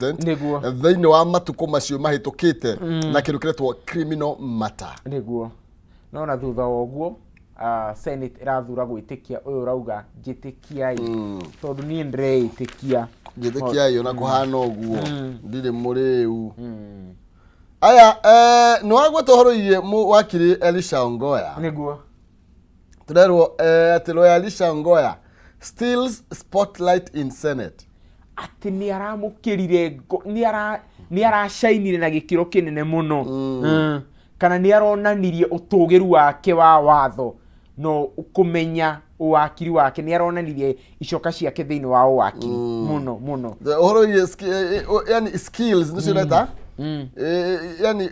Thĩinĩ wa matukũ macio mahĩtũkĩte na kĩndũ kĩretwo criminal matter. Nĩguo, no na thutha wa ũguo Senate ĩrathura gwĩtĩkia ũyũ ũrauga njĩtĩkiai, tondũ niĩ ndĩreĩtĩkia. Njĩtĩkiai ona kũhana ũguo ndirĩ mũrĩu. Aya, nĩ wagweta ũhoro igie wakiri Elisha Ongoya. Tũrerwo atĩ lawyer Elisha Ongoya steals spotlight in Senate. Atĩ nĩ aramũkĩrire nĩ aracainire na gĩkĩro kĩnene mũno. Kana nĩ aronanirie ũtũgĩru wake wa watho no kũmenya ũwakiri wake, nĩ aronanirie icoka ciake thĩinĩ wa ũwakiri mũno mũno. Ũhoro wĩgiĩ yani skills nĩcio ũreta. Yani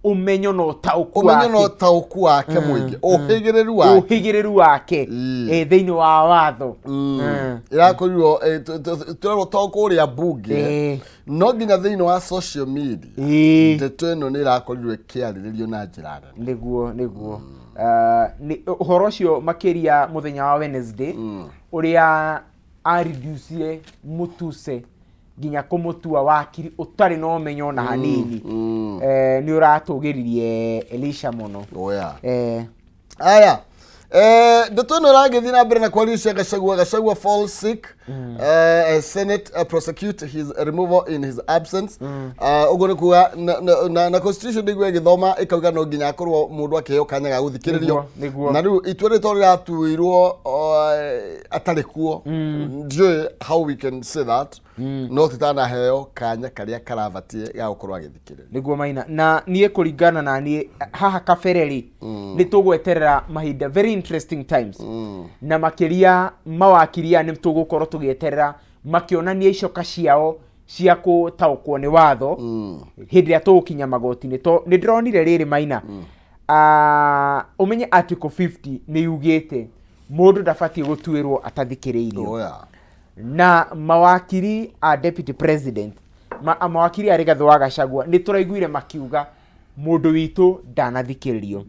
ũmenyo na ũtaũku ũmenyo na wake. Ũtaũku wake mũingĩ, ũhĩgĩrĩru wake. Ũhĩgĩrĩru wake thĩinĩ wa watho. Ĩrakorirwo tũrerwo to kũrĩa mbunge, no nginya thĩinĩ wa social media ndeto ĩno nĩ ĩrakorirwo ĩkĩarĩrĩrio na njĩra nene. Nĩguo ũhoro ũcio makĩria mũthenya wa Wednesday ũrĩa areducire Mutuse nginya kũmũtua wakiri ũtarĩ na ũmenyo ona hanini, nĩ ũratũgĩririe Elisha mũno. Oya. Aya. Aya, ndeto ĩno ĩragĩthiĩ na mbere na kwaria Gachagua. Gachagua falls sick, Senate prosecute his removal in his absence. Ũguo nĩ kuga na constitution nĩguo ĩgĩthoma ĩkauga no nginya akorwo mũndũ akĩheo kanya ga gũthikĩrĩrio. Nĩguo. Na rĩu itua rĩrĩ rĩratuirwo atarĩ kuo, ndiũĩ how we can say that, no titanaheo kanya karĩa karabatie ga gũkorwo agĩthikĩrĩrio. Nĩguo Maina, na niĩ kũringana na niĩ haha kabere rĩ, nĩ tũgweterera mahinda, very interesting times, na makĩria mawakiri aya nĩ tũgũkorwo tũgĩeterera makĩonania icoka ciao cia gũtaũkwo nĩ watho hĩndĩ ĩrĩa tũgũkinya magoti-inĩ, to nĩ ndĩronire rĩrĩ Maina. Ah, ũmenye article 50 nĩ yugĩte mũndũ ndabatiĩ gũtuĩrwo atathikĩrĩirio. Na mawakiri a deputy president, mawakiri a Rigathĩ wa Gachagua nĩ tũraiguire makiuga mũndũ witũ ndanathikĩrĩrio,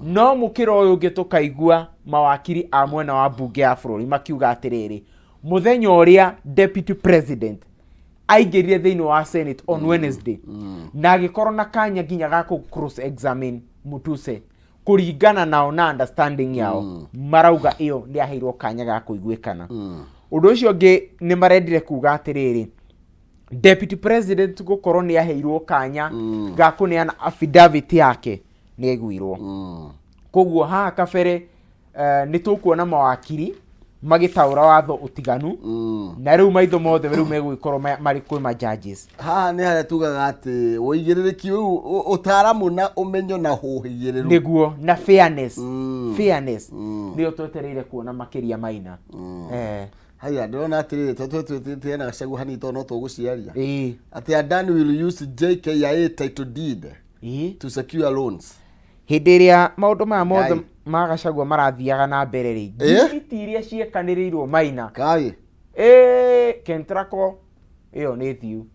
no mũkĩra ũyũ ũngĩ tũkaigua mawakiri a mwena wa mbunge ya bũrũri makiuga atĩrĩrĩ, mũthenya ũrĩa deputy president aingĩrire thĩinĩ wa Senate on Wednesday na agĩkorwo na kanya nginya ga kũ cross examine Mutuse, kũringana nao na understanding yao, marauga ĩyo nĩ aheirwo kanya ga kũiguĩkana. Ũndũ ũcio ũngĩ nĩ marendire kuga atĩrĩrĩ, deputy president gũkorwo nĩ aheirwo kanya ga kũneana affidavit yake nĩ aiguirwo. Koguo haha kabere nĩ tũkuona mawakiri magĩtaũra watho ũtiganu, na rĩu maitho mothe rĩu megũgĩkorwo marĩ kwĩ ma judges. Haha nĩ harĩa tugaga atĩ ũigĩrĩrĩki ũyũ, ũtaaramu na ũmenyo na ũhĩgĩrĩru. Nĩguo, na fairness, fairness nĩyo twetereire kuona makĩria Maina. Haya, ndĩrona atĩrĩrĩ, tondũ twĩtĩte na Gachagua hanini tondũ no tũgũciaria atĩ Adani will use JKIA title deed to secure loans. Hĩndĩ ĩrĩa maũndũ maya mothe Ngai. ma Gachagua marathiaga na mbere rĩ, ngiriti iria ciĩkanĩrĩirwo Maina, Kai. Kentraco ĩyo nĩ thiu,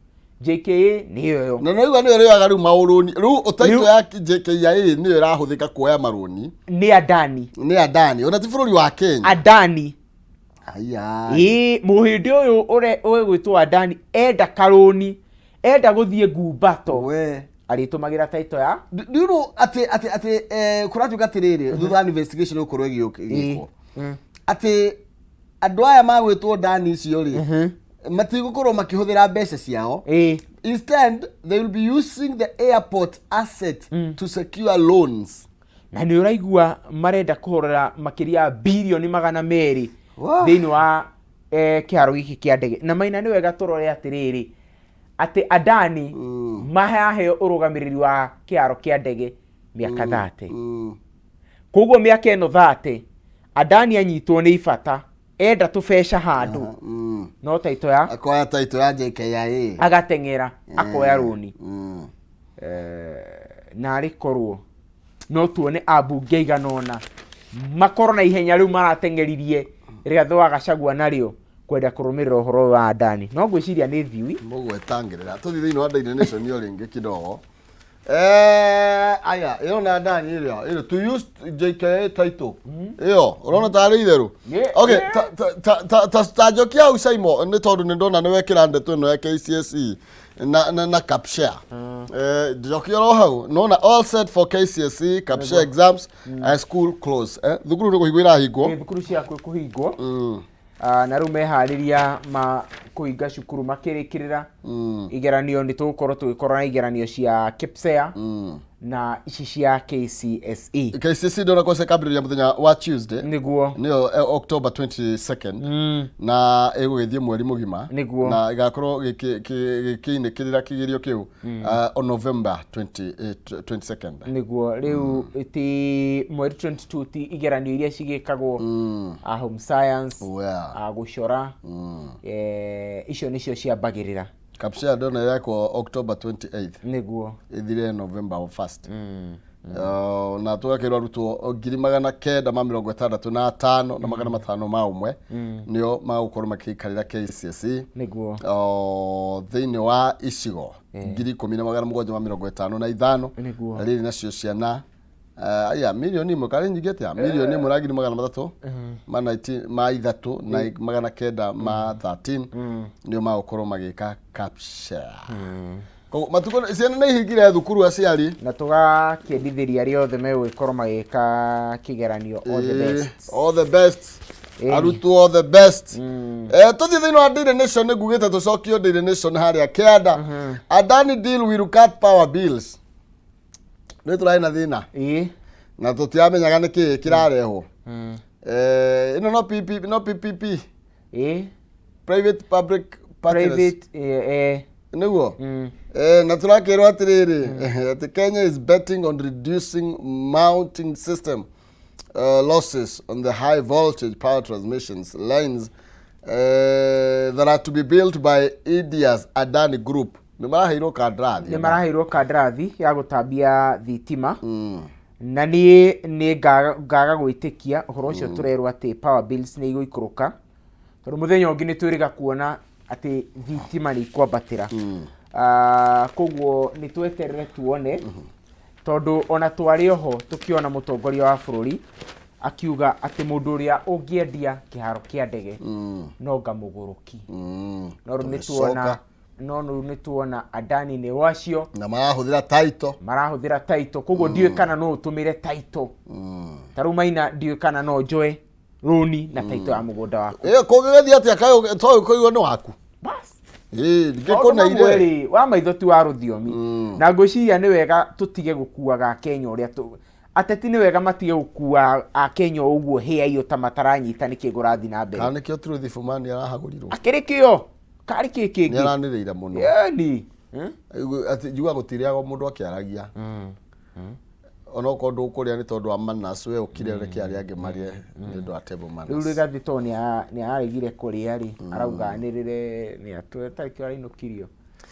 JKA nĩ ĩyo. Na nĩuga nĩyo ĩrĩoyaga rĩu maũrũni rĩu ũtaitũ ya JKIA nĩyo ĩrahũthĩka kuoya marũni. Nĩ Adani. Nĩ Adani, ona ti bũrũri wa Kenya. Adani. Aya. Ĩĩ, mũhĩndĩ ũyũ ũgwĩtwo Adani enda karũni, enda gũthiĩ ngumbato, We. arĩtũmagĩra taito ya Ndiro atĩ kũratuĩka atĩrĩrĩ, thutha wa investigation gũkorwo ĩgĩkwo atĩ andũ aya magwĩtwo Dani icio rĩ, matigũkorwo makĩhũthĩra mbeca ciao. Instead they will be using the airport asset to secure loans. Na nĩ ũraigua marenda kũhorera makĩria ya birioni 200 thĩinĩ wa kĩharo gĩkĩ kĩa ndege. Na Maina, nĩ wega tũrore atĩrĩrĩ, atĩ Adani mahaheo ũrũgamĩrĩri wa kĩharo kĩa ndege mĩaka 30. Koguo mĩaka ĩno 30 Adani anyitwo nĩ ibata, enda tũbeca handũ, no taito ya Akoya taito ya JKIA. Agateng'era akoya rũni. Na arĩ korwo no tuone ambunge aigana ũna makorwo na ihenya rĩu marateng'eririe Rigathĩ wa Gachagua narĩo kwenda kũrũmĩrĩra ũhoro ũyũ wa Adani, no ngwĩciria nĩ thiui. Mũgwetangĩrĩra tũthiĩ thĩinĩ wa Daily Nation o rĩngĩ kidogo. Aya ĩyo na ndani ĩrĩa ĩyo to use JKA title ĩyo ũrona tarĩ itherũ. Okay, ta njokia hau, Simon, nĩ tondũ nĩ ndona nĩ wekĩra ndeto ĩno ya KCSE na KPSEA. Njokia oro hau nona all set for KCSE KPSEA exams and school close. Thukuru nĩ kũhingwo irahingwo. Thukuru ciakuo kũhingwo. Ah, na rĩu meharĩria ma kũhinga cukuru makĩrĩkĩrĩra igeranio. Nĩ tũgũkorwo tũgĩkorwo na igeranio cia KPSEA na ici cia KCSE. KCSE ndona kwa kambĩrĩria mũthenya wa Tuesday, nĩyo October 22nd, na ĩgũgĩthiĩ mweri mũgima. Na ĩgakorwo gĩkĩinĩkĩrĩra kĩgerio kĩu on November 20, 22nd. Nĩguo, rĩu ti mweri 22 ti igeranio iria cigĩkagwo home science, gũcora, icio nĩcio ciambagĩrĩra. KPSEA ndona ĩrekwo October 28th, ĩthire November 1st. Na tũgakĩrwo arutwo 965,501 nĩo magũkorwo makĩikarĩra KCSE thĩinĩ wa icigo 10,755. Na rĩrĩ nacio ciana aya mirioni 1 karĩ nyingĩ atĩa, mirioni 1 na 303,913 ma 13 nĩo magũkorwo magĩka KPSEA. Koguo matukũ ciana nĩ ihingire thukuru, aciari. Na tũgakĩendithĩria arĩa othe megũgĩkorwo magĩka kĩgeranio all the best. All the best. Arutwo, all the best. Tũthiĩ thĩinĩ wa Daily Nation. Nĩ ngugĩte tũcokio Daily Nation harĩa kĩanda. Adani deal will cut power bills. Nĩ tũrarĩ na thĩna na tũtiramenyaga nĩ kĩĩ kĩrarehwo. Ĩno no PP, no PPP, private public partners. Private. Nĩguo. Na tũrakĩrwo atĩrĩrĩ atĩ Kenya is betting on reducing mounting system losses on the high voltage power transmissions lines that are to be built by India's Adani Group. Nĩ maraheirwo kandarathi. Nĩ maraheirwo kandarathi ya gũtambia thitima. Na niĩ nĩ ngaga gwĩtĩkia ũhoro ũcio tũrerwo atĩ power bills nĩ igũikũrũka, tondũ mũthenya ũngĩ nĩ twĩrĩga kuona atĩ thitima nĩ ikwambatĩra. Ah, koguo nĩ tweterere tuone, tondũ ona twarĩ oho tũkĩona mũtongoria wa bũrũri akiuga atĩ mũndũ ũrĩa ũngĩendia kĩharo kĩa ndege no ngamũgũrũki. No rĩu nĩ tuona, no rĩu nĩ tuona Adani nĩ wacio. Na marahũthĩra title. Marahũthĩra title, koguo ndiũĩ kana no ũtũmĩre title. Ta rĩu Maina, ndiũĩ kana no njoe rũni na title ya mũgũnda waku. Kũngĩgĩthiĩ atĩa kaĩ toĩ kũigua nĩ waku? Bas. Ĩ, Maũndũ mamwe ndingĩkũneire. rĩ, wa maitho ti wa rũthiomi. Na ngwĩciria nĩ wega tũtige gũkuaga Akenya ũrĩa ateti, nĩ wega matige gũkua Akenya o ũguo hĩa iyo ta mataranyita nĩkĩ kũrathiĩ na mbere. Kana nĩkĩo Truth Fumani arahagũrirwo? Akĩrĩ kĩo karĩ kĩ Nĩ kĩngĩ. aranĩrĩire mũno. Yani. Atĩ njugaga gũtirĩagwo mũndũ akĩaragia. Onokorwo ndũkũrĩa nĩ tondũ wa manners, we ũkire ũreke arĩa angĩ marĩe nĩ ũndũ wa table Rĩu manners. Rigathĩ tondũ nĩ araregire kũrĩa rĩ, arauga anĩrĩre nĩ atwe tarĩkĩo arainũkirio.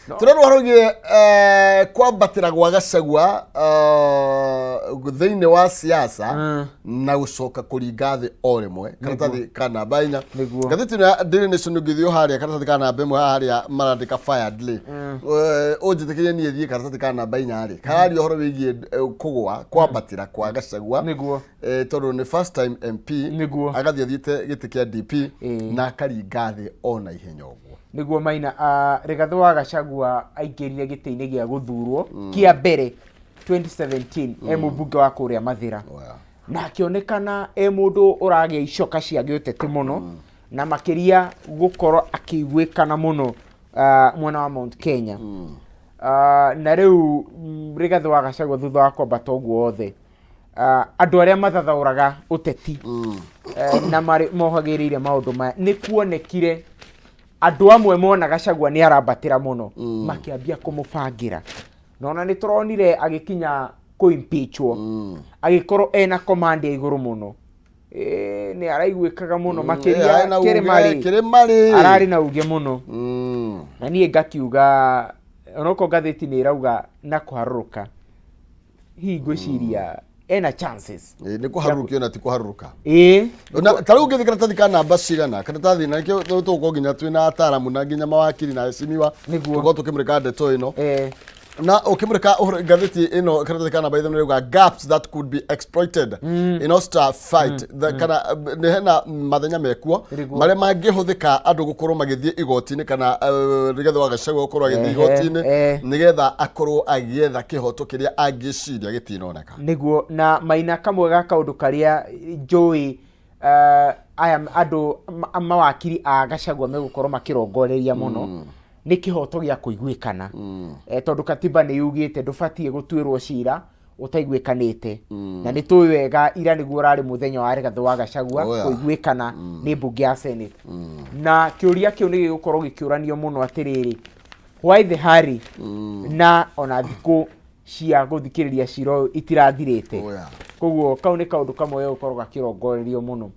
Tũrerwo harũgie kwambatĩra gwa Gachagua thĩinĩ wa siasa na gũcoka kũringa thĩ o rĩmwe, karatathi ka namba 4. Ngathĩti ĩno ya Daily Nation, ũngĩthiĩ o harĩa karatathi ka namba 1 haha harĩa marandĩka fired rĩ, ũnjĩtĩkĩrie niĩ thiĩ karatathi ka namba 4 rĩ, kararia ũhoro wĩgiĩ kũgũa kwambatĩra kwa Gachagua. Tondũ nĩ first time MP, agathiĩ athiĩte gĩtĩ kĩa DP na akaringa thĩ ona ihenya ũguo. Nĩguo Maina, Rigathĩ wa Gachagua aingĩrire gĩtĩ-inĩ gĩa gũthurwo kĩa mbere 2017 e mũmbunge wa kũrĩa Mathĩra, na akĩonekana e mũndũ ũragĩa icoka cia gĩũteti mũno, na makĩria gũkorwo akĩiguĩkana mũno mwena wa Mount Kenya. Na rĩu Rigathĩ wa Gachagua thutha wa kwambata ũguo wothe, andũ arĩa mathathaũraga ũteti na mohagĩrĩire maũndũ maya, nĩ kuonekire andũ amwe mona Gachagua nĩ arambatĩra mũno makĩambia kũmũbangĩra, na ona nĩ tũronire agĩkinya kũ-impeachwo agĩkorwo ena command ya igũrũ mũno. Nĩ araiguĩkaga mũno makĩria arĩ na uge, kĩrĩma rĩ, kĩrĩma rĩ. Ararĩ na uge mũno. Na niĩ ngakiuga onokorwo ngathĩti nĩ ĩrauga na kũharũrũka, hihi ngwĩciria ena chances. Nĩ kũharũrũkio na ti kũharũrũka. Ĩĩ. Na ta rĩu ũngĩthiĩ karatathi ka namba cigana karatathi, na nĩkĩo tũgũkorwo nginya twĩna ataaramu na nginya mawakiri na ecimiwa, tũkorwo tũkĩmũrĩka ndeto ĩno. Na ũkĩmũrĩka ũhoro ngathĩti ĩno, karatathi ka namba 5 nĩrauga gaps that could be exploited in Oster fight. Kana nĩ hena mathenya mekuo marĩa mangĩhũthĩka andũ gũkorwo magĩthiĩ igoti-inĩ, kana Rigathĩ wa Gachagua gũkorwo agĩthiĩ igoti-inĩ nĩgetha akorwo agĩetha kĩhoto kĩrĩa angĩciria gĩtinoneka. Nĩguo, na Maina, kamwe ga kaũndũ karĩa njũĩ aya andũ mawakiri a Gachagua megũkorwo makĩrongoreria mũno nĩ kĩhoto gĩa kũiguĩkana, tondũ katiba nĩ yugĩte ndũbatiĩ gũtuĩrwo cira ũtaiguĩkanĩte, na nĩ tũĩ wega ira nĩguo ũrarĩ mũthenya wa Rigathĩ wa Gachagua kũiguĩkana nĩ mbunge ya Senate. Na kĩũria kĩu nĩ gĩgũkorwo gĩkĩũranio mũno atĩrĩrĩ, why the hurry, na ona thikũ cia gũthikĩrĩria cira ũyũ itirathirĩte? Koguo kau nĩ kaũndũ kamwe gagũkorwo gakĩrongorerio mũno,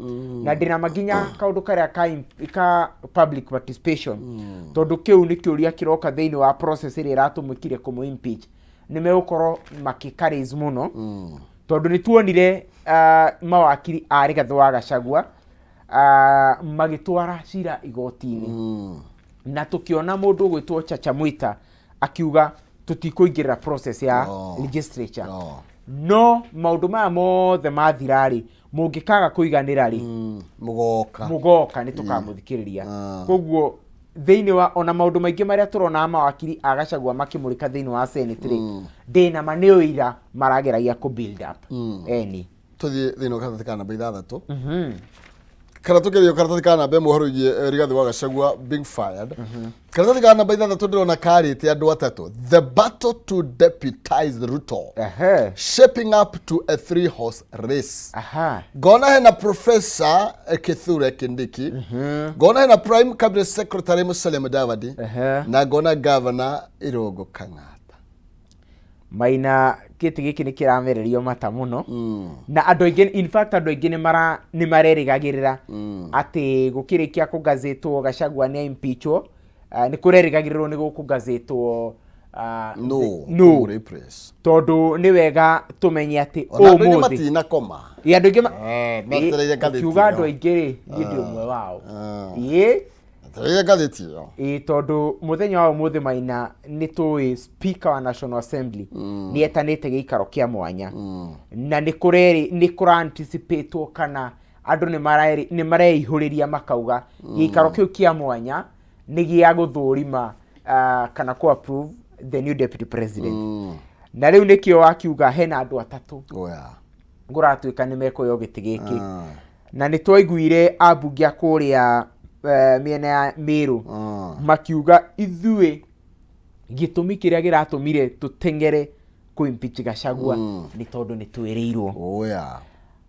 na ndĩna maginya kaũndũ karĩa ka public participation, tondũ kĩu nĩ kĩũria kĩroka thĩinĩ wa process ĩrĩa ĩratũmĩkire kũmũ impeach. Nĩ megũkorwo makĩka mũno, tondũ nĩ tuonire mawakiri a Rigathĩ wa Gachagua magĩtwara cira igoti-inĩ, na tũkĩona mũndũ ũgwĩtwo Chacha Mwita akiuga tũtikũingĩrĩra process ya legislature. No maũndũ maya mothe mathira-rĩ, mũngĩkaga kũiganĩra-rĩ, Mũgoka. Mũgoka nĩ tũkamũthikĩrĩria. Koguo thĩinĩ wa ona maũndũ maingĩ marĩa tũrona mawakiri a Gachagua makĩmũrĩka thĩinĩ wa Senate rĩ, ndĩna ma nĩ ũira marageragia kũ build up eni. Tũthiĩ thĩinĩ wa karatathi ka namba 6, kana tũkĩrĩo karatathi ka namba 1, ũhoro wĩgiĩ Rigathĩ wa Gachagua being fired. Karatathi ka namba 6 ndĩrona karĩte andũ atatũ, the battle to deputize Ruto shaping up to a three horse race. Ngona hena Professor Kithure Kindiki, ngona hena Prime Cabinet Secretary Musalia Mudavadi, na ngona Governor Irungu Kang'ata. Maina, gĩtĩ gĩkĩ nĩ kĩramererio mata mũno, na andũ aingĩ, in fact andũ aingĩ nĩ marerĩgagĩrĩra atĩ gũkĩrĩkia kũgazĩtwo Gachagua nĩ impeachwo, nĩ kũrerĩgagĩrĩrwo nĩ gũkũgazĩtwo no no replace. Tondũ nĩ wega tũmenye atĩ Ona andũ aingĩ ũmũthĩ matinakoma. Ĩ, andũ aingĩ Metereire ngathĩti ũkiuga ĩyo. Andũ aingĩ rĩ, niĩ ndĩ ũmwe wao. Ĩ. Metereire ngathĩti ĩyo. Ĩ, tondũ mũthenya wa ũmũthĩ, Maina, nĩ tũĩ Speaker wa National Assembly nĩ etanĩte gĩikaro kĩa mwanya, na nĩ kũrerĩ nĩ kũra anticipatwo kana andũ nĩ mareihũrĩria makauga gĩikaro kĩu kĩa mwanya nĩ gĩa gũthũrima kana kũ approve the new deputy president. Na rĩu nĩkĩo wakiuga hena andũ atatũ ngũratuĩka nĩ mekuoya gĩtĩ gĩkĩ. Na nĩ twaiguire ambunge a kũrĩa mĩena ya Meru makiuga ithuĩ gĩtũmi kĩrĩa kĩratũmire tũteng'ere kũ impeach Gachagua nĩ tondũ nĩ twĩrĩirwo.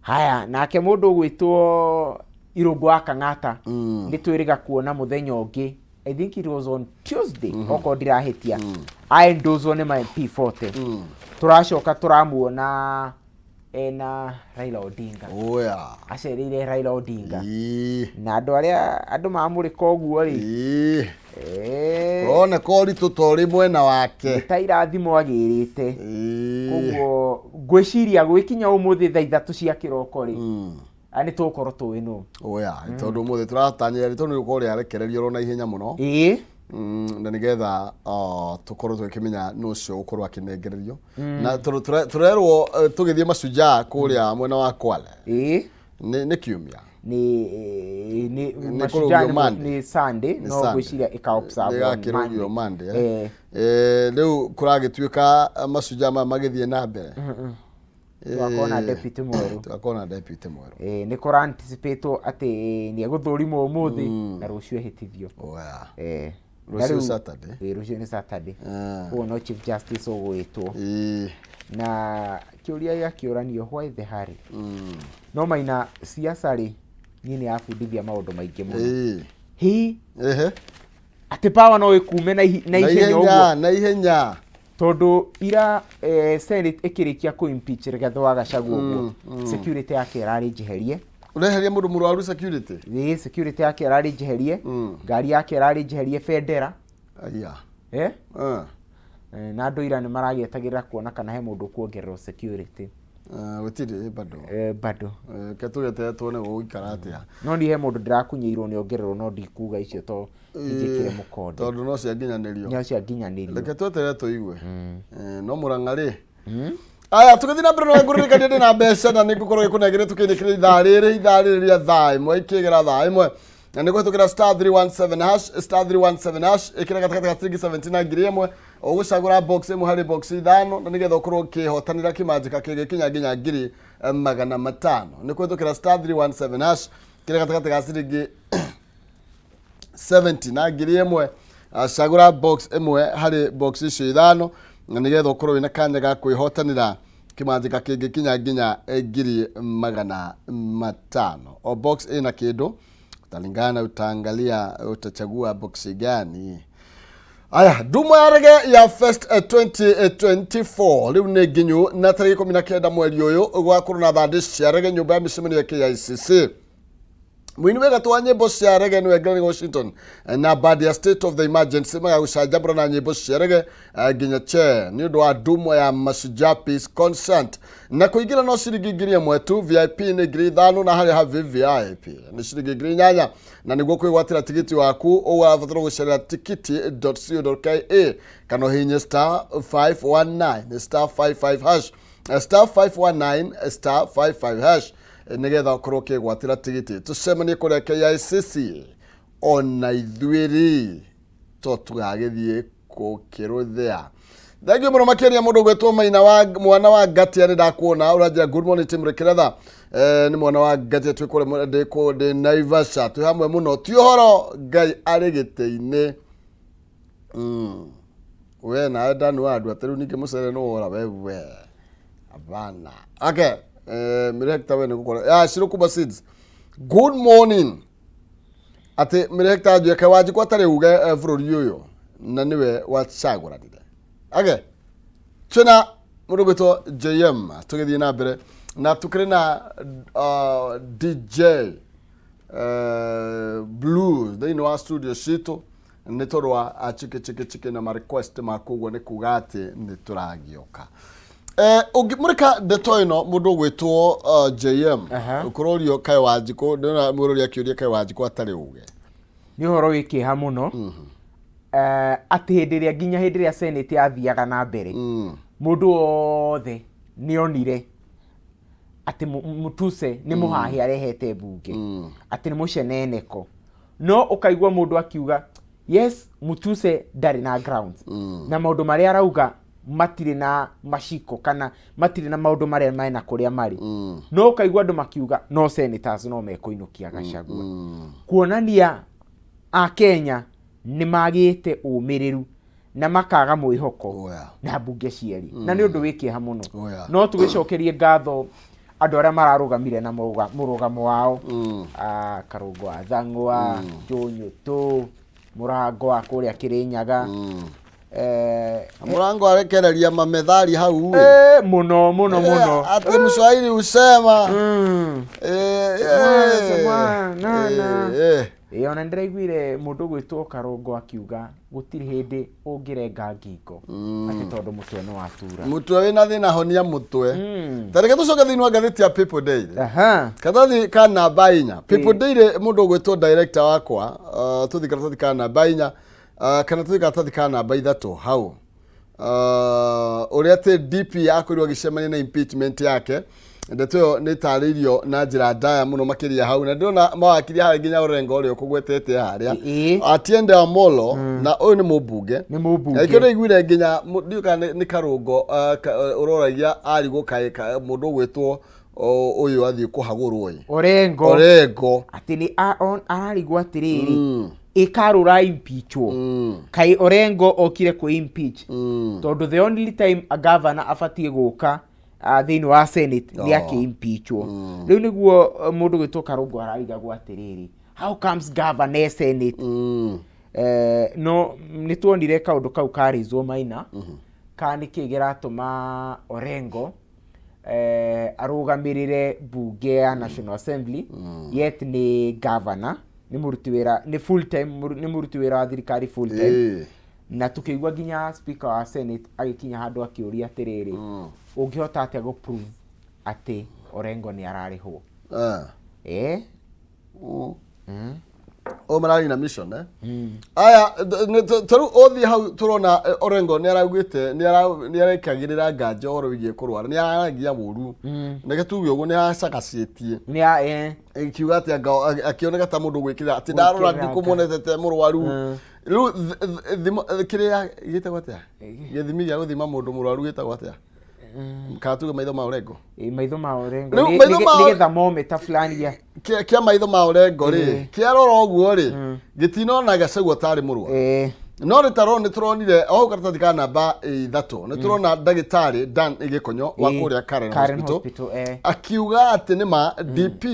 Haya, nake mũndũ ũgwĩtwo Irũngũ wa Kang'ata, nĩ twĩrĩga kuona mũthenya ũngĩ, I think it was on Tuesday, okorwo ndirahĩtia, aendozwo nĩ ma MP 40. Tũracoka tũramuona ena Raila Odinga. Acereire Raila Odinga. Na andũ arĩa andũ mamũrĩka ũguo rĩ, Ũroneka ũritũ ta ũrĩ mwena wake. Nĩ ta irathimo agĩrĩte. Koguo ngwĩciria gwĩkinya ũmũthĩ thaa 3 cia kĩroko rĩ, nĩ tũgũkorwo tũĩ nũ. Tondũ ũmũthĩ tũratanyĩra rĩtwa nĩ gũkorwo rĩarekererio oro na ihenya mũno. Na nĩgetha tũkorwo tũgĩkĩmenya nũ ũcio ũgũkorwo akĩnengererio, na tondũ tũrerwo tũgĩthiĩ Mashujaa kũrĩa mwena wa Kwale nĩ kiumia. Nĩ Nĩ Mashujaa. kũrũgio Monday. Nĩ Sunday. Nĩ No Sunday. ngwĩciria ĩka observe on Ĩgakĩrũgio Monday. Monday, eh. Rĩu kũragĩtuĩka Mashujaa maya magĩthiĩ na mbere. Tũgakorwo na deputy mwerũ. Tũgakorwo na deputy mwerũ. Nĩ kũra anticipatwo atĩ nĩ egũthũrimwo ũmũthĩ na rũciũ ehĩtithio. Na Rũciũ Saturday. Rũciũ nĩ Saturday. Koguo no Chief Justice ũgwĩtwo. Na kĩũria gĩakĩũranio, why the hurry? No Maina, siasa rĩ, niĩ nĩ yabundithia maũndũ maingĩ mũno. Hi. Atĩ power no ĩkume na na ihenya ũguo. Ihenya, na ihenya. Tondũ ira Senate ĩkĩrĩkia kũ impeach Rigathĩ wa Gachagua ũguo, security yake ĩrarĩ njeherie. Ũreheria mũndũ mũrwaru security? Ĩ, security yake ĩrarĩ njeherie, ngari yake ĩrarĩ njeherie bendera. Aya. Na andũ ira nĩ maragĩetagĩrĩra kuona kana he mũndũ ũkuongererwo security. Gũtirĩ bado. Bado. Reke tũgeterere tuone gũgũikara atĩa. No niĩ he mũndũ ndĩrakunyĩirwo nĩ ongererwo, no ndikuga icio to njĩkĩre mũkonde. Tondũ no cianginyanĩrio. No cianginyanĩrio. Reke tweterere tũigue. No Mũrang'a rĩ, aya tũgĩthiĩ na mbere no ngũririkanie ndĩ na mbeca na nĩ ngũkorwo gĩkũnengere tũkĩinĩkĩria ithaa rĩrĩ rĩa thaa 1 ikĩgera thaa 1, na nĩ kũhĩtũkĩra *317 hash, *317 hash. Ĩkĩra gatagatĩ ga ciringi 70 na 1000, ũgũcagũra box ĩmwe harĩ box ithano, na nĩgetha ũkorwo ũkĩhotanĩra kĩmanjĩka kĩngĩkinya nginya 500,000. Nĩ kũhĩtũkĩra *317 hash, kĩrĩa gatagatĩ ga ciringi 70 na 1000. Cagũra box ĩmwe harĩ box icio ithano, na nĩgetha ũkorwo wĩna kanya ga kwĩhotanĩra kĩmanjĩka kĩngĩkinya nginya 500,000. O box ĩna kĩndũ, utalingana, utaangalia utachagua box gani. Aya, ndumo ya rege ya Fest 2024 rĩu nĩ nginyu, na tarĩki 19 mweri ũyũ gwakorwo na thandĩ cia rege nyũmba ya mĩcemanio ya KICC. Mũini wĩ gatũ wa nyĩmbo cia rege nĩwe Glenn Washington na band ya State of the Emergency magagũcanjamũra na nyĩmbo cia rege nginya che nĩ ũndũ wa ndumo ya Mashujaa Peace Concert. Na kũingĩra no ciringi 1000 tu, VIP nĩ 5000, na harĩa ha VVIP nĩ ciringi 8000. Na nĩguo kwĩgwatĩra tigiti waku ũrabatara gũcerera tikiti.co.ke kana ũhihinye *519 *55 hash, *519 *55 hash, nĩgetha ũkorwo ũkĩgwatĩra tigiti. Tũcemanie kũrĩa KICC, ona ithuĩ rĩ to tũgagĩthiĩ gũkĩrũthĩa. Thank you mũno makĩria. Mũndũ ũgwĩtwo Maina wa mwana wa Ngatia, nĩ ndakuona ũranjĩra good morning team Rĩkĩretha. Nĩ mwana wa Ngatia, twĩ kũrĩa ndĩ kũ ndĩ Naivasha, twĩ hamwe mũno. Ti ũhoro Ngai arĩ gĩtĩ-inĩ. We nawe ndanu andũ atĩ rĩu ningĩ mũcere nĩ wora we we hapana. Okay, Mire Hector, we nĩ gũkora ya Shirukuba Seeds, good morning. Atĩ Mire Hector njue kaĩ Wanjikũ atarĩ uge bũrũri ũyũ na nĩwe wacagũranire. Okay, twĩna mũndũ gwĩtwo JM, tũgĩthiĩ na mbere na tũkĩrĩ na DJ Blues thĩinĩ wa studio citũ nĩ tondũ wa chiki chiki chiki na ma request maku. Ũguo nĩ kuga atĩ nĩ tũragĩũka. Ũngĩmũrĩka ndeto ĩno, mũndũ ũgwĩtwo JM, ũkũrorio kaĩ Wanjikũ, ndĩrona mũrori akĩũria kaĩ Wanjikũ atarĩ uge. Nĩ ũhoro wĩ kĩeha mũno atĩ hĩndĩ ĩrĩa nginya hĩndĩ ĩrĩa Senate yathiaga na mbere, mũndũ wothe nĩ onire atĩ Mutuse nĩ mũhahi arehete mbunge, atĩ nĩ mũceneneko, no ũkaigua mũndũ akiuga yes, Mutuse ndarĩ na grounds na maũndũ marĩa arauga matirĩ na maciko kana matirĩ na maũndũ marĩa mena kũrĩa marĩ, no ũkaigua andũ makiuga no senators no mekũinũkia Gachagua, kuonania akenya nĩ magĩte ũmĩrĩru na makaga mwĩhoko na mbunge cierĩ, na nĩ ũndũ wĩ kĩeha mũno. No tũgĩcokerie ngatho andũ arĩa mararũgamire na mũrũgamo wao, Karũngo wa Thang'wa, Njũnyũtũ, Mũrango wa kũrĩa Kĩrĩnyaga. Mũrango arekereria mamethari hau ĩ. Mũno mũno mũno. Ati Mswahili husema Sema, na, na. Ĩ, ona ndĩraiguire mũndũ ũgwĩtwo Karũngo akiuga gũtirĩ hĩndĩ ũngĩrenga ngingo atĩ tondũ mũtwe nĩ watura. Mũtwe wĩna thĩna, honia mũtwe. Ta reke tũcoke thĩinĩ wa ngathĩti ya People Daily, karatathi ka namba 4, People Daily. Mũndũ ũgwĩtwo director wakwa, tũthi karatathi ka namba 4 kana tũthi karatathi ka namba 3 hau, ũrĩa atĩ DP akorirwo agĩcemania na impeachment yake. Ndeto ĩyo nĩ ĩtarĩirio na njĩra ndaya mũno makĩria hau, na ndĩrona mawakiri harĩa nginya Orengo ũrĩa ũkũgwetete harĩa, Atiende Amolo, na ũyũ nĩ mũmbunge. Nĩ mũmbunge. Ikĩo ndaiguire nginya ndiũĩ kana nĩ Karũngo ũroragia arigwo kaĩ mũndũ ũgwĩtwo ũyũ athiĩ kũhagũrwo ĩ. Orengo. Orengo. Atĩ nĩ ararigwo atĩrĩrĩ, ĩkarũra impeachwo, kaĩ Orengo okire kwĩ impeach, tondũ the only time a governor abatiĩ gũka thĩinĩ wa Senate nĩ akĩ-impeachwo. Rĩu nĩguo mũndũ gwĩtwo Karũngo ararigagwo atĩrĩrĩ, how comes governor e Senate? No nĩ tuonire kaũndũ kau karĩzwo maina ka nĩkĩ kĩratũma Orengo arũgamĩrĩre mbunge ya National Assembly, yet nĩ governor, nĩ mũruti wĩra, nĩ full time, nĩ mũruti wĩra wa thirikari full time. Na tukĩigua nginya speaker wa Senate agĩkinya handũ akĩũria atĩrĩrĩ, ũngĩhota atĩa gũ prove Atĩ Orengo nĩ ararĩhwo. Eh. O mararĩ na mission, eh? Aya, ta rĩu ũthiĩ hau tũrona Orengo nĩ araugĩte nĩ arekagĩrĩra nganja ũhoro wĩgiĩ kũrwara, nĩ araragia ũru. Reke tuge ũguo, nĩ aracagacĩtie. Nĩ a eh. Akiuga atĩ anga akĩoneka ta mũndũ gwĩkĩrĩra atĩ ndarora Gwĩkĩrĩra. Ndikũmuonete te mũrwaru. Rĩu kĩrĩa gĩtagwo atĩa, gĩthimi gĩa gũthima mũndũ mũrwaru gĩtagwo atĩa? Kana tuge maitho ma Orengo? Maitho ma Orengo. Rĩu maitho Nĩ gĩthermometer fulani gĩa Kĩa maitho ma Orengo rĩ, kĩarora ũguo rĩ, gĩtinona Gachagua tarĩ mũrwaru. No nĩ tarwo nĩ tũronire o hau karatathi ka namba 3, nĩ tũrona ndagĩtarĩ Dan Gĩkonyo wa kũrĩa Karen Karen Hospital Hospital, eh. akiuga atĩ nĩ ma DP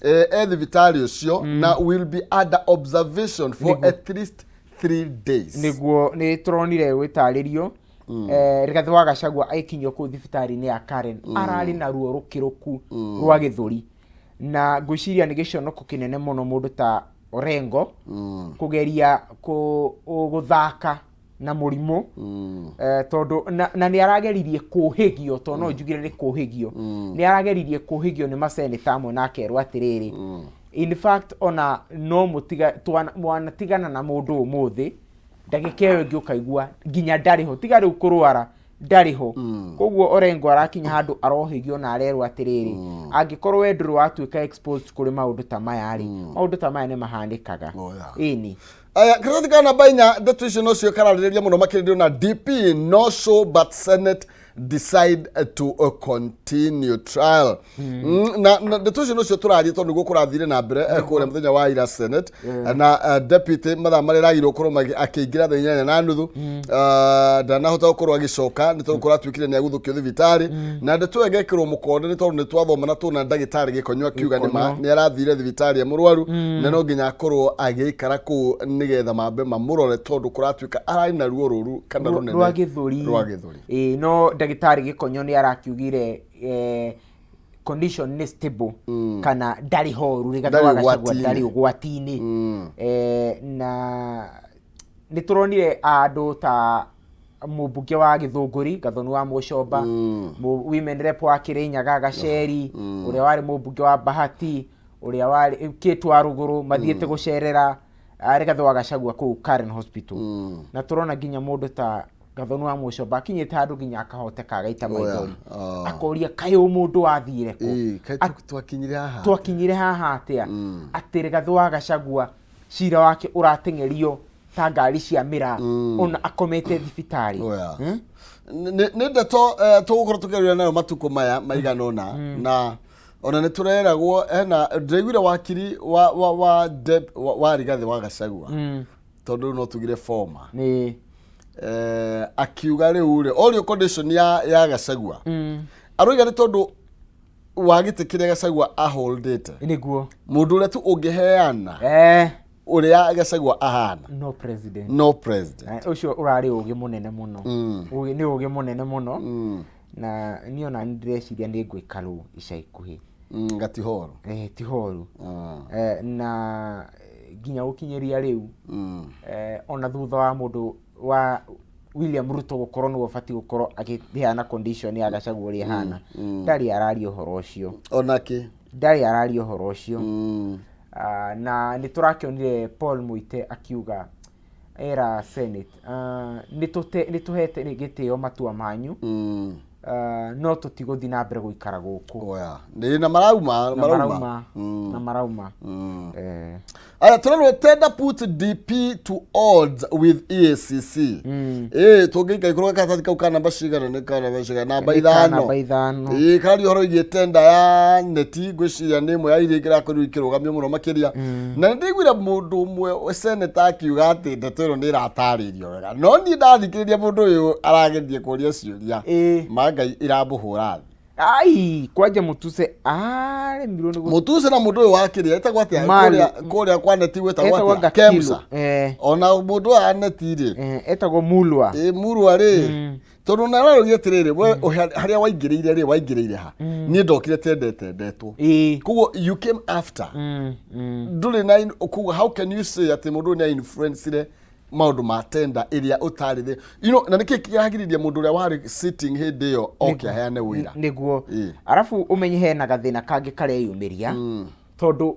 e thibitarĩ ũcio na will be under observation for at least 3 days. Nĩguo nĩ tũronire gwĩtarĩrio Rigathĩ wa Gachagua agĩkinyio kũu thibitarĩ-inĩ ya Karen ararĩ na ruo rũkĩrũku rwa gĩthũri, na ngwĩciria nĩ gĩconoko kĩnene mũno mũndũ ta Orengo kũgeria gũthaka na mũrimũ, tondũ na nĩ arageririe kũhĩgio, tondũ no njugire nĩ kũhĩgio, nĩ arageririe kũhĩgio nĩ maseneta amwe na akerwo atĩrĩrĩ, in fact ona no mũtiga mwanatigana na mũndũ ũmũthĩ, ndagĩka ĩyo ĩngĩ ũkaigua nginya ndarĩ ho, tiga rĩu kũrwara, ndarĩ ho. Koguo Orengo arakinya handũ arohĩgio na arerwo atĩrĩrĩ, angĩkorwo we ndũrĩ watuĩka exposed kũrĩ maũndũ ta maya rĩ, maũndũ ta maya nĩ mahanĩkaga. Oh, yeah. Ĩni. Aya, karatathi ka namba 4, ndeto icio nocio kararĩrĩria mũno makĩria na DP no show but Senate decide to continue trial. Na ndeto icio nocio tũraria tondũ nĩguo kũrathire na mbere kũrĩa mũthenya wa ira Senate na deputy mathaa marĩa ragirwo gũkorwo akĩingĩra thaa 8:30 ndanahota gũkorwo agĩcoka nĩ tondũ kũratuĩkire nĩ aguthũkio thibitarĩ, na ndeto ĩyo ĩgekĩrwo mũkonde nĩ tondũ nĩ twathoma na tuona ndagĩtarĩ Gĩkonyo akiuga nĩ ma Gĩkonyo. Nĩ arathire thibitarĩ e mũrwaru na no nginya akorwo agĩikara kũu nĩgetha mambe mamũrore tondũ kũratuĩka ararĩ na ruo rũru kana rũnene rwa gĩthũri. Rwa gĩthũri. Ĩĩ, no ndagĩtarĩ Gĩkonyo nĩ arakiugire condition nĩ stable kana ndarĩ horu Rigathĩ Ndarĩ wa Gachagua ũgwati-inĩ. Ndarĩ ũgwati-inĩ. Na nĩ tũronire andũ ta mũmbunge wa Gĩthũngũri Gathoni wa Mũcomba, women rep wa Kĩrĩnyaga Gaceri, ũrĩa warĩ mũmbunge wa Bahati, ũrĩa warĩ Kĩtu wa Rũgũrũ, mathiĩte gũcerera Rigathĩ wa Gachagua kũu Karen Hospital. Na tũrona nginya mũndũ ta Gathoni wa Mũcomba akinyĩte handũ nginya akahoteka agaita Oh, yeah. maithori, Ah. akoria kaĩ ũ mũndũ wathire kũ? Ĩĩ, kaĩ twakinyire haha? Twakinyire haha atĩa atĩ Rigathĩ wa Gachagua cira wake ũrateng'erio ta ngari cia mĩraa ona akomete thibitarĩ? Oh, yeah. Hmm? Nĩ ndeto tũgũkorwo tũkĩaria nayo matukũ maya maigana ũna, na ona nĩ tũreragwo hena ndĩraiguire wakiri wa Rigathĩ wa Gachagua, tondũ rĩu no tugire former, Nĩ akiuga rĩu rĩ orio condition ya Gachagua, aroiga nĩ tondũ wa gĩtĩ kĩrĩa Gachagua aholdĩte, mũndũ ũrĩa tu ũngĩheana ũrĩa Gachagua ahana no president. No president. Ũcio ũrarĩ ũgĩ mũnene mũno. Ũgĩ nĩ ũgĩ mũnene mũno, na niĩ ona nĩ ndĩreciria nĩ ngwĩka rũ ica ikuhĩ. Gatihoro. Ti horu. Na nginya gũkinyĩria rĩu, ona thutha wa mũndũ wa William Ruto gũkorwo nĩwe ũbatiĩ gũkorwo akĩheana condition ya Gachagua ũrĩa ĩhana, ndarĩ araria ũhoro ũcio. Onake. Ndarĩ araria ũhoro ũcio. Ah, na nĩ tũrakĩonire Paul Muite akiuga era Senate, nĩ tũhete gĩtĩo matua manyu, no tũtigũthiĩ na mbere gũikara gũkũ. Oya. Nĩ na marauma. Na marauma. Marauma na marauma. Aya, tũrerwo tender put DP to odds with EACC. Ĩ tũngĩika karatathi kau ka namba cigana? Nĩ ka namba cigana? Namba Nĩ ka 5. Namba 5. Ĩ kararia ũhoro wĩgiĩ tender ya neti, ngwĩciria nĩ ĩmwe ya iria irakorirwo ikĩrũgamio mũno makĩria, na nĩ ndĩiguire mũndũ ũmwe seneta akiuga atĩ ndeto ĩno nĩ ĩratarĩirio wega, no niĩ ndathikĩrĩria mũndũ ũyũ arageria kũria ciũria, ma Ngai iramũhũra thĩ. Ai, kwanja Mutuse aremirwo nĩ Mũtuse na mũndũ ũyũ wa kĩrĩa etagwo atĩa? Malu. Kũrĩa kwa neti gwĩtagwo Etagwo atĩa? Gakilu. Kemsa. Ona mũndũ wa neti rĩ, Etagwo Mulwa. Ĩ Murwa rĩ, tondũ na arauria atĩrĩrĩ, we harĩa waingĩrĩire rĩ, waingĩrĩire ha? Niĩ ndokire tendete ndetwo, koguo you came after, ndũrĩ na koguo how can you say atĩ mũndũ ũyũ nĩ influencire Maũndũ ma tenda ĩrĩa ũtarĩ thĩ na nĩkĩ kĩragiririe mũndũ ũrĩa warĩ sitting hĩndĩ ĩyo oke aheane ũira? Nĩguo. Arabu ũmenye hena gathĩna kangĩ kareyumĩria, tondũ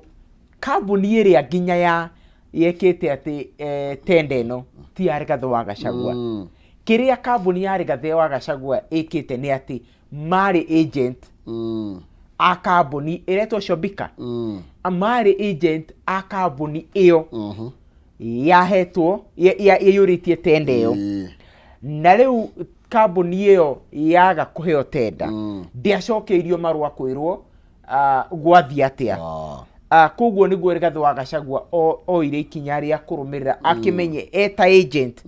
kambuni ĩrĩa nginya ya yekĩte atĩ tenda ĩno ti ya Rigathĩ wa Gachagua. Kĩrĩa kambuni ya Rigathĩ wa Gachagua ĩkĩte nĩ atĩ marĩ agent a kambuni ĩretwo Shobika. Marĩ agent a kambuni ĩyo yahetwo yaiyũrĩtie tenda ĩyo. Na rĩu kambuni ĩyo yaga kũheo tenda, ndĩacokeirio marũa kwĩrwo gwathiĩ atĩa. Koguo nĩguo Rigathĩ wa Gachagua oire ikinya rĩa kũrũmĩrĩra akĩmenye eta agent,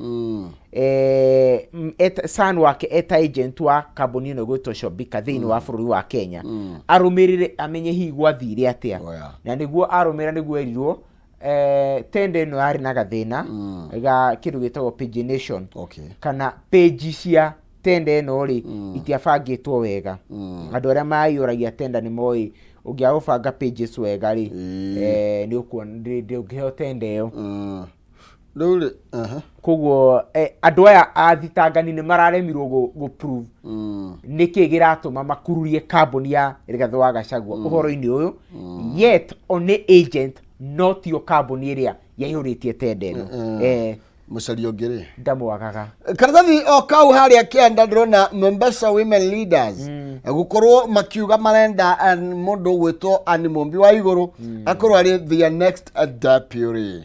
son wake eta agent wa kambuni ĩno ĩgwĩtwo Shobika thĩinĩ wa bũrũri wa Kenya, arũmĩrĩre amenye hihi gwathire atĩa. Oh, yeah. Na nĩguo arũmĩrĩra nĩguo erirwo tenda ĩno yarĩ na gathĩna ga kĩndũ gĩtagwo pagination, kana page cia tenda ĩno rĩ, itiabangĩtwo wega. Andũ arĩa maiyũragia tenda nĩ moĩ ũngĩaga gũbanga pages wega rĩ, nĩ ũkuona ndũngĩheo tenda ĩyo. Rĩu rĩ, aha. Koguo andũ aya athitangani nĩ mararemirwo gũ prove nĩkĩ gĩratũma makururie kambuni ya Rigathĩ wa Gachagua ũhoro-inĩ ũyũ, yet o nĩ agent no tio kambuni ĩrĩa yaihũrĩtie tenda ĩno. Mũcaria ũngĩ rĩ, ndamwagaga. Karatathi o kau harĩa kĩanda ndĩrona Mombasa Women Leaders gũkorwo makiuga marenda mũndũ ũgwĩtwo Ann Mũmbi wa Igũrũ akorwo arĩ their next deputy.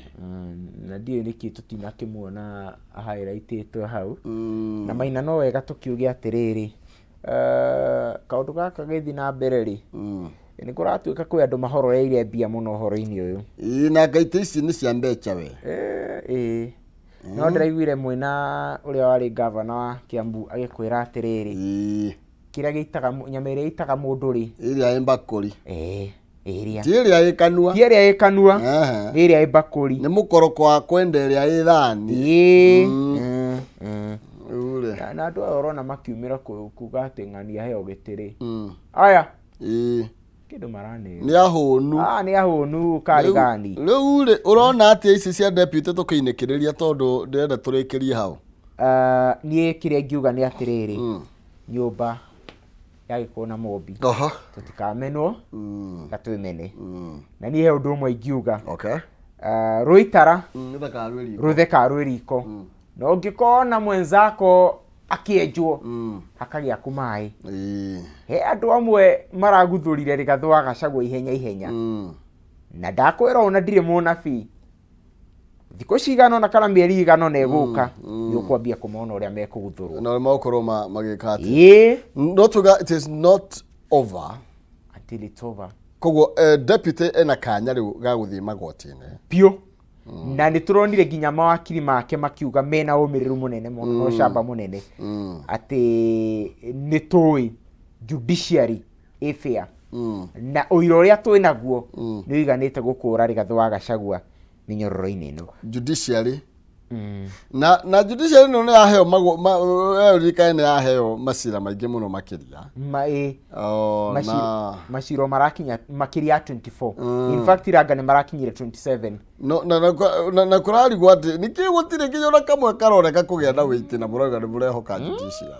Na ndiũĩ nĩkĩ tũtinakĩmuona highlightĩtwo hau. Na Maina, no wega tũkiuge atĩrĩrĩ, kaũndũ gaka gĩthiĩ na mbere rĩ, nĩ kũratuĩka kwĩ andũ mahororeire mbia mũno ũhoro-inĩ ũyũ. Ĩĩ, na ngaita ici nĩ cia mbeca we. Ĩĩ, no ndĩraiguire mwĩna ũrĩa warĩ gavana wa Kiambu agĩkwĩra atĩrĩrĩ, kĩrĩa gĩitaga nyama ĩrĩa ĩitaga mũndũ rĩ, ĩrĩa ĩ mbakũri. Ĩĩ, ĩrĩa ti ĩrĩa ĩ kanua. Ti ĩrĩa ĩ kanua. Nĩ ĩrĩa ĩ mbakũri. Nĩ mũkoroko wa kwenda ĩrĩa ĩ thani. Ĩĩ. Rĩu rĩ, Na andũ aya ũrona makiumĩra kuga atĩ ng'ania heo gĩtĩ rĩ, aya kĩndũ maranĩra. Nĩ ahũnu. Ah, nĩ ahũnu karĩ gani. Rĩu rĩ, ũrona atĩa ici cia deputy tũkĩinĩkĩrĩria, tondũ ndĩrenda tũrĩkĩrie hau? Ah, niĩ kĩrĩa ingiuga nĩ atĩrĩrĩ, nyũmba yagĩkorwo na mombi, tũtikamenwo na twĩmene. Na niĩ he ũndũ ũmwe ingiuga. Ah, rũitara Rũthekaga rwĩ riko. Rũthekaga rwĩ riko. Na ũngĩkona mwenzako akĩenjwo, hakagĩa kũmaĩ. He andũ amwe maraguthũrire Rigathĩ wa Gachagua ihenya ihenya. Na ndakwĩra ũũ, na ndirĩ mũnabii, thikũ cigana ũna kana mĩeri igana ũna ĩgũka, nĩ ũkwambia kũmona ũrĩa mekũguthũrwo. Na megũkorwo magĩka atĩa? Ĩĩ. No tuga it is not over until it's over. Koguo deputy ena kanya rĩu ga gũthiĩ magoti-inĩ. Biũ, na nĩ tũronire nginya mawakiri make makiuga mena ũmĩrĩru mũnene mũno na ũcamba mũnene atĩ nĩ tũĩ judiciary ĩ fair, na ũira ũrĩa twĩ naguo nĩ ũiganĩte gũkũra Rigathĩ wa Gachagua mĩnyororo-inĩ ĩno. Judiciary na judiciary ĩno nĩ yaheo ririkane nĩ yaheo macira maingĩ mũno makĩria. Ma, ĩ. Oh, na Maciro marakinya makĩria ya 24. In fact, iranga nĩ marakinyire 27. No, na kũrarigwo atĩ nĩkĩ gũtirĩ nginya ona kamwe karoneka kũgĩa na wĩiti, na mũrauga nĩ mũrehoka judiciary.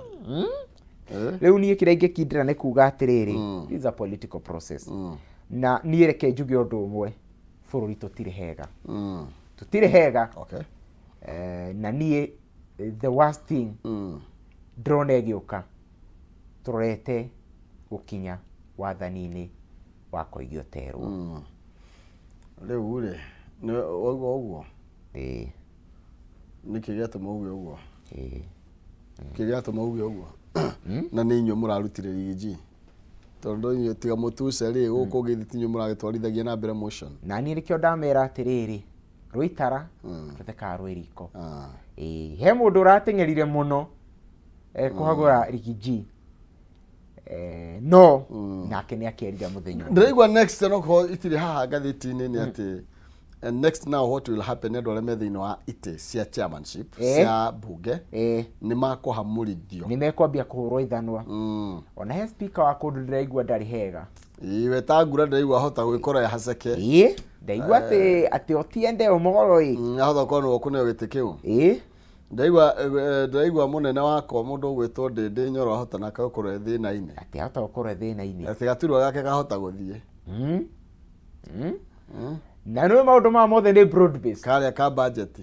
Eh? Rĩu niĩ kĩrĩa ingĩkindĩra nĩ kuga atĩrĩrĩ, this is a political process. Na niĩ reke njuge ũndũ ũmwe, bũrũri tũtirĩ hega, tũtirĩ hega. Na niĩ the worst thing ndĩrona ĩgĩũka, tũrorete gũkinya wathani-inĩ wa Koigi Oterwo. Rĩu rĩ, nĩ wauga ũguo? Ĩĩ. Nĩkĩ gĩatũma uge ũguo? Ĩĩ. Kĩ gĩatũma uge ũguo, na nĩ inyuĩ mũrarutire Riggy G, tondũ inyuĩ tiga mũtuce rĩ, gũkũ gĩthi ti inyuĩ mũragĩtwarithagia na mbere motion? Na niĩ nĩkĩo ndamera atĩrĩrĩ, rũitara rũthekaga rwĩ riko. Ĩĩ, he mũndũ ũrateng'erire mũno kũhagũra Riggy G, no nake nĩ akerira mũthenya ũmwe. Ndĩraigua next no korwo itirĩ haha ngathĩti-inĩ nĩ atĩ next now what will happen nĩ andũ arĩa me thĩinĩ wa itĩ cia chairmanship cia bunge nĩ makũhamũrithio. Nĩ mekwambia kũhũrwo ithanwa. Ona he speaker wa kũndũ ndĩraigua ndarĩ hega. Ĩĩ, Wetangula ndĩraigua ahota gwĩkora e haceke. Ĩĩ, ndaigua atĩ Otiende Omolo ĩ. Ahota gũkorwo nĩwe ũkũneo gĩtĩ kĩu. Ĩĩ. Ndĩraigua mũnene wakwa mũndũ ũgwĩtwo Ndĩndĩ Nyoro ahota nake gũkorwo e thĩna-inĩ. Atĩ ahota gũkorwo e thĩna-inĩ. Atĩ gaturwa gake kahota gũthiĩ. Na nĩwe maũndũ maya mothe nĩ broad based. Karĩa ka budget.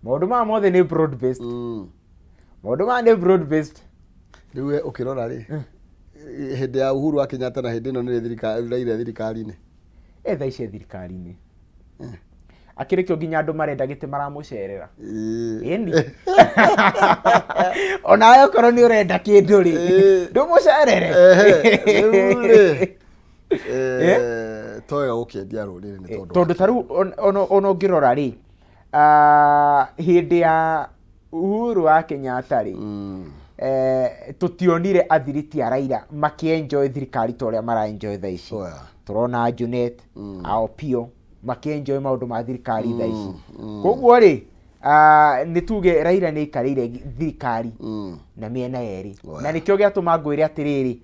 Maũndũ maya mothe nĩ broad based. Maũndũ maya nĩ broad based. Rĩu we ũkĩrora rĩ, hĩndĩ ya Uhuru wa Kenyatta na hĩndĩ ĩno nĩrĩ thirikari Raila thirikari-inĩ. E thaa ici e thirikari-inĩ. Akĩrĩ kĩo nginya andũ marenda gĩtĩ maramũcerera. Ĩni. Onawe okorwo nĩ ũrenda kĩndũ rĩ, ndũmũcerere. Rĩu rĩ, to wega gũkĩendia rũrĩrĩ nĩ tondũ Tondũ ta rĩu ona ũngĩrora rĩ, hĩndĩ ya Uhuru wa Kenyatta rĩ, tũtionire athiriti a Raila makĩenjoy thirikari ta ũrĩa maraenjoy thaa ici. Tũrona Junet, a Opiyo makĩenjoy maũndũ ma thirikari thaa ici. Koguo rĩ, nĩ tuge Raila nĩ aikarĩire thirikari na mĩena yerĩ. Na nĩkĩo gĩatũma ngwĩre atĩrĩrĩ,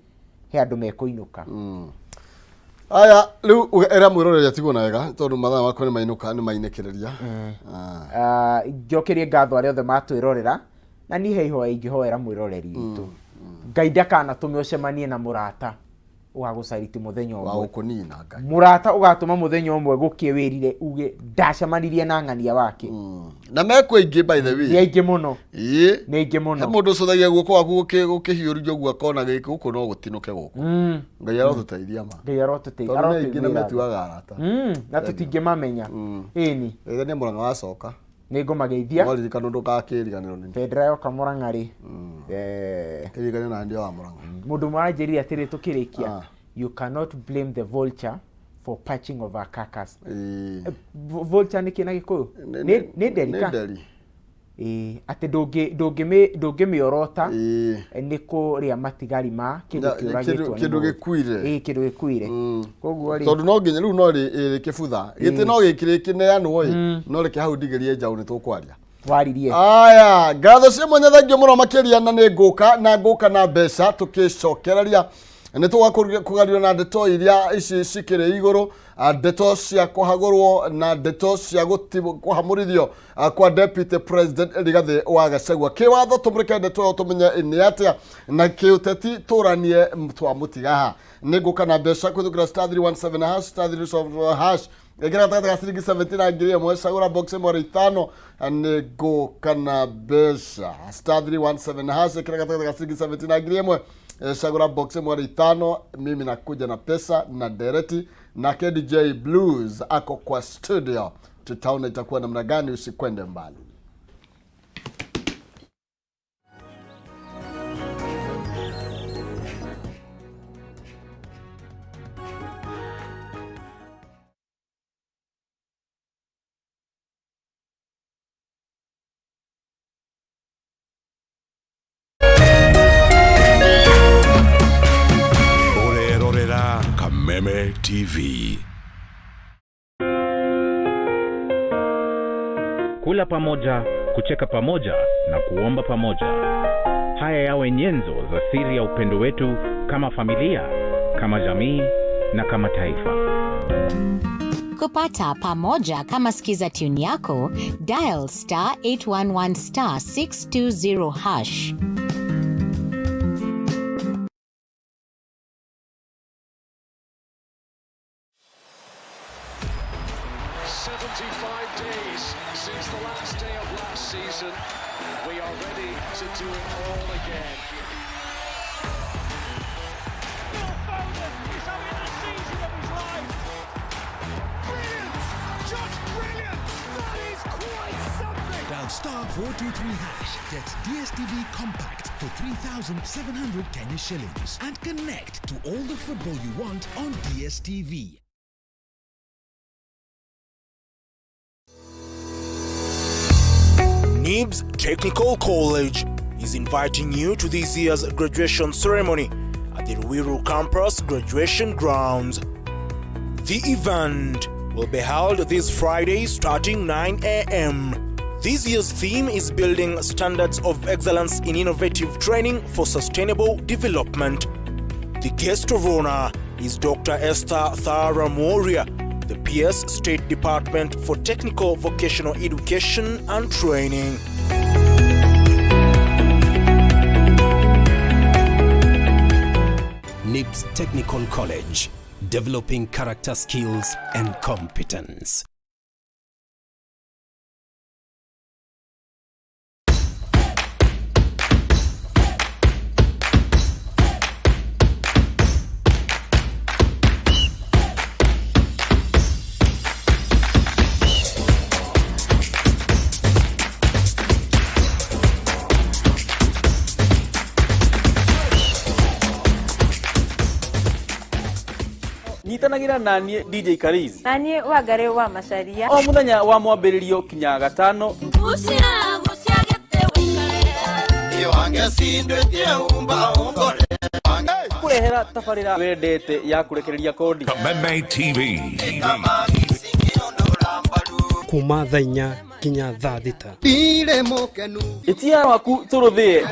he andũ mekũinũka. Aya, rĩu ĩra mwĩroreri atigwo na wega tondũ mathaa makwa nĩ mainũka nĩ mainĩkĩrĩria. Njokerie ngatho arĩa othe matwĩrorera na niĩ he ihoya ingĩhoera mwĩroreri witũ. Ngai ndakanatũme ũcemanie na mũrata ũgagũcariti mũthenya Wa ũmwe. gũkũnina Ngai. Mũrata ũgatũma mũthenya ũmwe gũkĩe wĩrire uge ndacemanirie na ng'ania wake. Na mekwo aingĩ by the way. Nĩ aingĩ mũno. Ĩĩ. Nĩ aingĩ mũno. He mũndũ ũcũthagia guoko gwaku gũkĩhiũrithio ũguo akona gĩkĩ gũkũ no gũtinũke gũkũ. Ngai arotũteithia ma. Ngai arotũteithia. Tondũ nĩ aingĩ na metuaga arata. Na tũtingĩmamenya. Ĩni. Geithania Mũrang'a wacoka. Nĩ ngũmageithia. No ririkana ndũgakĩriganĩrwo nĩ. Bendera yoka Mũrang'a rĩ. Kĩririkane na ndio wa Mũrang'a. Mũndũ ũmwe aranjĩrire atĩrĩ tũkĩrĩkia. You cannot blame the vulture for patching of a carcass. Vulture nĩ kĩ na Gĩkũyũ? Nĩ nderi ka? Nĩ nderi. Ĩĩ, atĩ ndũngĩmĩorota nĩ kũrĩa matigari ma kĩndũ kĩũragĩtwo nĩ Kĩndũ mũrũthi. gĩkuire. Ĩĩ, kĩndũ gĩkuire. Koguo rĩ, Tondũ no nginya rĩu no ĩrĩ kĩbutha. Gĩtĩ no gĩkĩrĩ kĩneanwo ĩ, no reke hau ndigĩrie njaũ nĩ tũkwaria. Twaririe. Aya, ngatho cia mwanya thengio mũno makĩria na nĩ ngũka na ngũka na mbeca tũkĩcokereria nĩ tũgakũgario na ndeto iria ici cikĩrĩ igũrũ, ndeto cia kũhagũrwo na ndeto cia kũhamũrithio kwa Deputy President Rigathĩ wa Gachagua. Kĩwatho tũmũrĩke ndeto ĩyo tũmenye nĩ atĩa, na kĩũteti tũranie twamũtiga haha. Nĩ ngũka na mbeca kũhĩtũkĩra star 317 hash, star 317 hash. Ĩkĩra gatagatĩ ga ciringi 70 na 1000, cagũra box ĩmwe ithano, nĩ ngũka na mbeca. Star 317 hash, ĩkĩra gatagatĩ ga ciringi 70 na 1000, cagũra box ĩmwe ithano. Mimi nakuja na pesa na dereti na DJ Blues ako kwa studio. Tutaona itakuwa namna gani, usikwende mbali. Orerorera Kameme TV. Kula pamoja, kucheka pamoja na kuomba pamoja. Haya yawe nyenzo za siri ya upendo wetu kama familia, kama jamii na kama taifa. Kupata pamoja kama skiza tune yako, dial star 811 star 620 hash. 75 days since the last day of last season. We are ready to do it all again. Phil Foden is having the season of his life. Brilliant! Just brilliant! That is quite something! Dial star 423 hash, get DSTV Compact for 3,700 Kenya shillings and connect to all the football you want on DSTV. NIBS Technical College is inviting you to this year's graduation ceremony at the Ruiru Campus graduation grounds. The event will be held this Friday starting 9 a.m. This year's theme is Building Standards of Excellence in Innovative Training for Sustainable Development. The guest of honor is Dr. Esther Thara Moria, the PS State Department for Technical Vocational Education and Training. NIBS Technical College, developing character skills and competence. Nyitanagĩra na niĩ DJ Kariz Na niĩ Wangarĩ wa Macaria. O mũthenya wa mwambĩrĩrio kinya gatano. Kũrehera tabarĩra wendete ya kũrekereria kodi. Kameme TV. Kuma thaa 4 nginya thaa 6. Ĩtia waku tũrũthĩe.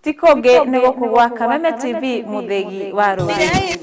Ti kũngĩ nĩ gũkũ gwa Kameme TV, mũthĩgi wa rũrĩrĩ.